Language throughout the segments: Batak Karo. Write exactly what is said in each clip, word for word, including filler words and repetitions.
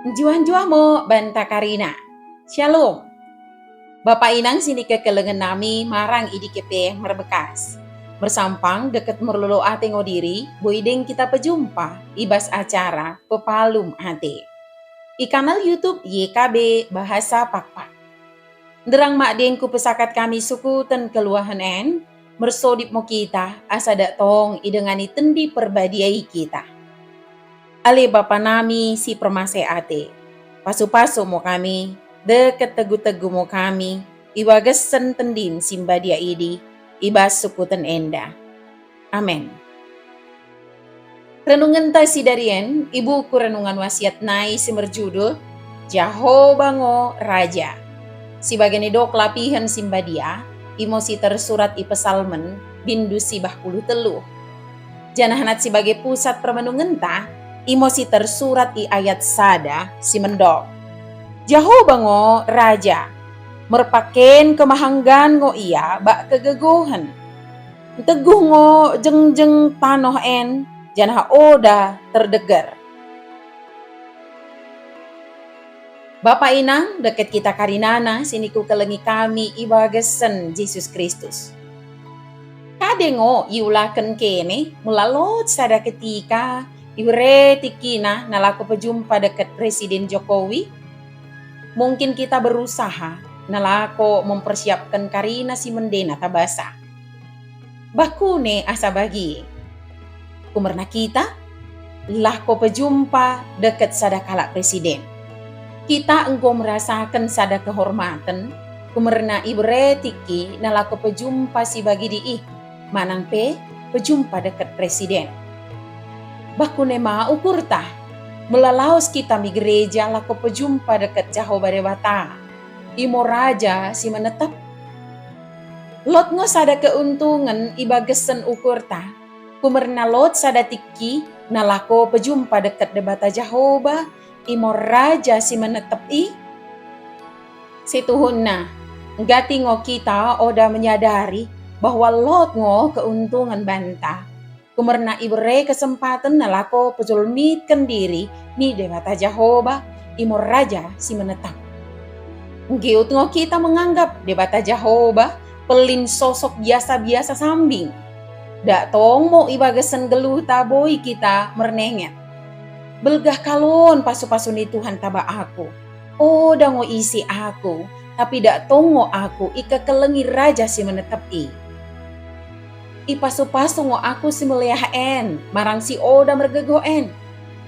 Njuah-njuah mo banta karina. Shalom. Bapa inang si nikekelengen nami marang i D K P merbekas. Mersampang deket merlolo ate ngo diri, boi deng kita pejumpa i bas acara Pepalum Ate. I kanal YouTube Y K B Bahasa Pakpak. Nderang mak deng kupesakat kami sukuten keluahen en, mersodip mo kita, asa dak tong idengani tendi perbadiai kita. Ale Bapa nami si permaseh ate, pasu-pasu mo kami, deket tegu-tegu mo kami, i bagesen tendim si mbadia idi, i bas sukuten enda. Amen. Renungenta si darien i buku Renungan Wasiat nai si merjudul Jehoba ngo Raja. Si bage nidok lapihen si mbadia, imo si tersurat i Pesalmen, bindu sibah puluh telu. Janah nat si bage pusat permenungenta, imo si tersurat i ayat sada si mendok, Jehoba ngo Raja, merpaken kemahanggan ngo Ia bak kegegohen. Nteguh ngo jengjeng tanoh en, janah oda terdeger. Bapa inang, deket kita karinana si nikukelengi kami i bagesen Jesus Kristus. Kade ngo iulaken kene, mula lot sada ketika ibere tikkina nalako pejumpa deket Presiden Jokowi? Mungkin kita berusaha nalako mempersiapken karina si mendena tabasa. Bakune asa bagi. Kumerna kita, lako pejumpa deket sada kalak presiden. Kita enggo merasaken sada kehormaten, kumerna ibere tikki nalako pejumpa si bagidi ih, manang pe pejumpa deket presiden. Bakune ma ukurta, mela lawes kita mi gereja lako pejumpa deket Jehoba Debata, imo Raja si menetap. Lot ngo sada keuntungen i bagesen ukurta, kumerna lot sada tikki nalako pejumpa deket Debata Jehoba, imo Raja si menetep i? Situhunna, nggati ngo kita oda menyadari bahwa lot ngo keuntungen banta. Kumerna ibere kesempaten nalako pejulmitken diri ni Debata Jehoba, imo Raja si menetap. Nggeut ngo kita menganggap Debata Jehoba pelin sosok biasa-biasa sambing. Dak tong mo i bagesen geluhta boi kita mernenget. Belgah kalon pasu-pasu ni Tuhan taba aku. Oda ngo isi aku, tapi dak tong ngo aku ikekelengi Raja si menetep i. Ipasu-pasu ngo aku si meliah en, marang si oda mergegoh en.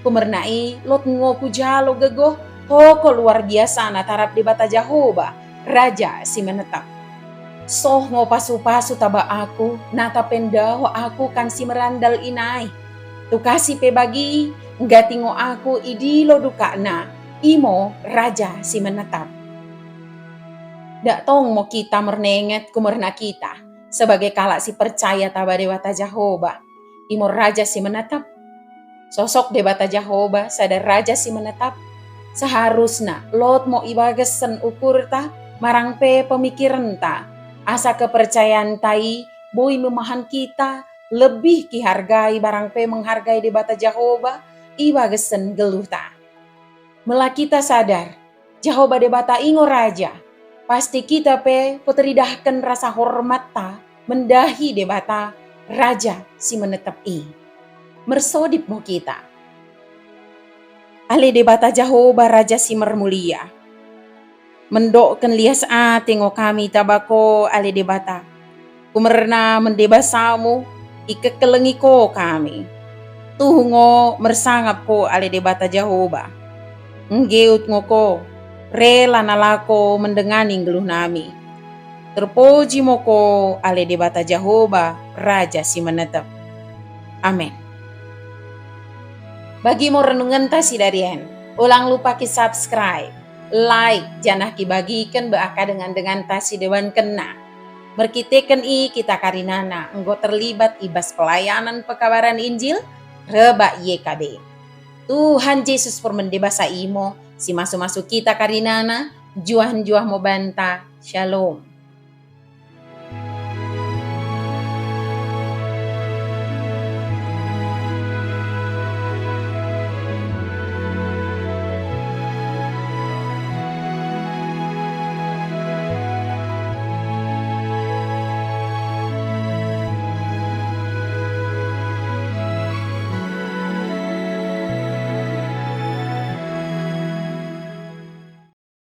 Kumerna i, lot ngo kujalo gegoh, toko luar biasana tarap Dibata Jehoba, Raja si menetep. Soh ngo pasu-pasu taba aku, nata pe ndauh aku kan si merandal i nai. Tukasi pe bagi, nggati ngo aku idilo dukakna, imo Raja si menetap. Dak tong mo kita mernenget kumerna kita, sebagai kalak si percaya taba Dibata Jehoba, imo Raja si menetap. Sosok Dibata Jehoba sada Raja si menetap, seharusna lot mo i bagesen ukurta marang pe pemikirenta, asa kepercayanta i boi memahan kita lebih kihargai barang pe menghargai Dibata Jehoba i bagesen geluhta. Mela kita sadar, Jehoba Dibata i ngo Raja, pasti kita pe peteridahken rasa hormatta mendahi Dibata, Raja si menetep i. Mersodip mo kita. Ale Dibata Jehoba, Raja si mermulia, mendokken lias ate ngo kami taba ko, ale Dibata. Kumerna mendebasamu, ikekelengi ko kami. Tuhu ngo mersangap ko, ale Dibata Jehoba. Nggeut ngo ko, rela nalako mendengani nggeluh nami. Terpuji mo ko, ale Dibata Jehoba, Raja si menetep. Amen. Bagi mo renungenta si darien, ulang lupa ki subscribe, like, janah kibagiken be aka dengan-denganta si debankenna. Merkiteken i kita karinana enggo terlibat i bas pelayanan pekabaren Injil rebak Y K B. Tuhan Jesus permende basa imo si masu-masu kita karinana, njuah-njuah mo banta. Shalom.